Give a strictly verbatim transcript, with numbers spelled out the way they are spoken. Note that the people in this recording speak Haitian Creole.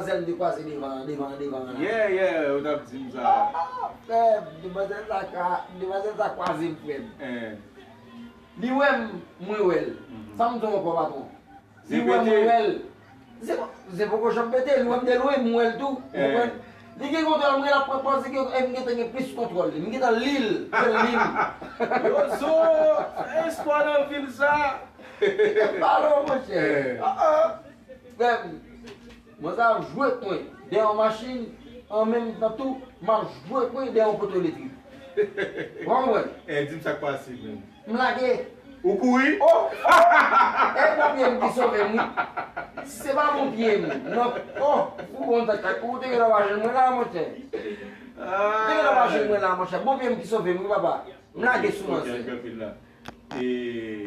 demwazèl m te kwaze devan, devan, devan an la. Yeah, yeah, ou t ap di m sa. Frè m, demwazèl sa ka, demwazèl sa kwaze m, frè m. Li wè m, mwen wè l. Sa m di w ankò, patwon. Li wè m, mwen wè l. Se poko janm pete, li wè m de lwen, m wè l tou. Konprann? Li gen kontwòl mwen, l ap pran pòz li gen, e m gentan gen plis kontwòl li. M gentan li l ke l li m. Yo zo, fè espwa nan vil sa. Pale w, monchè. Frè m, mwen sa ap jwe k mwen dèyè yon machin, an menm tan tou, m ap jwe k mwen dèyè yon poto elektrik. Ou konprann? E di m sa k pase menm. M lage. Ou kouri? Oh! E bonpye m ki sove m, wi. Se pa bonpye m. Non. Oh! Ou konn sa k ou te gentan pa jwenn mwen la, monchè. Ou te gentan pa jwenn mwen la, monchè. Bonpye m ki sove m, wi, papa. M lage sou manzè. E